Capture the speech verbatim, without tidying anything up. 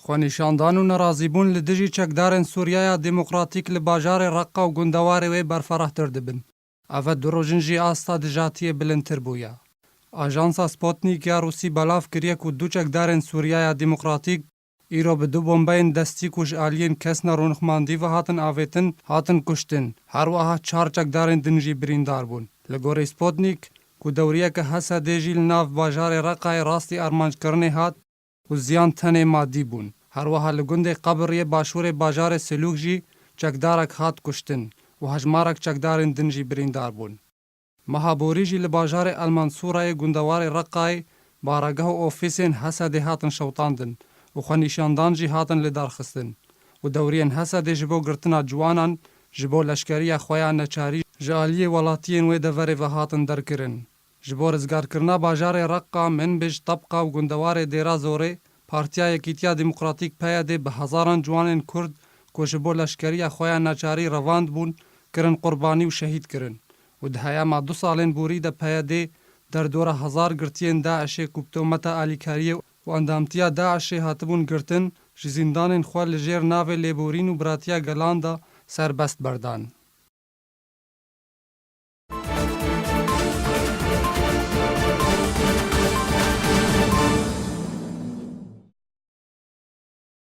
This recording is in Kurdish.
Xwenîşandan û nerazîbûn li dijî çekdarên Sûriyaya Demokratîk li bajarê Reqa û gundewarê wê berferahtir dibin. Eve du roj in jî asta dijatiyê bilindtir bûye. Ajansa Sputnik ya Rûsî belav kiriye ku du çekdarên Sûriyaya Demokratîk îro bi du bombeyên destî ku ji aliyên kesna rûnixmandî ve hatin avêtin, hatin kuştin. Her wiha çar çekdarên din jî birîndar bûn. Li gorî Sputnik, ku dewriyeke Hesedê jî li nav bajarê Reqayê rastî armanckirinê hat, û ziyan tenê madî bûn. Her wiha li gundê Qebiriyê başûrê bajarê Silûk jî çekdarek hat kuştin û hejmarek çekdarên din jî birîndar bûn. Meha borî jî li bajarê El Mansûrayê gundewarê Reqayê baregeh û ofîsên Hesedê hatin şewitandin û xwenîşandan jî hatin lidarxistin û dewriyên Hesedê ji bo girtina ciwanan ji bo leşkeriya xwe ya neçarî ji aliyê welatiyên wê deverê ve hatin derkirin. Ji bo rizgarkirina bajarê Reqa, Minbij, Tebqa û gundewarê Dêra Zorê, Partiya Yekîtiya Demokratîk P Y D bi hezaran ciwanên Kurd ku ji bo leşkeriya xwe ya neçarî revand bûn, kirin qurbanî û şehîd kirin û di heyama du salên borî de P Y D derdora hezar girtiyên DAIŞê ku bi tometa alîkariyê û endamtiya DAIŞê hatibûn girtin, ji zîndanên xwe li jêr navê Lêborîn û Biratiya Gelan de serbest berdan.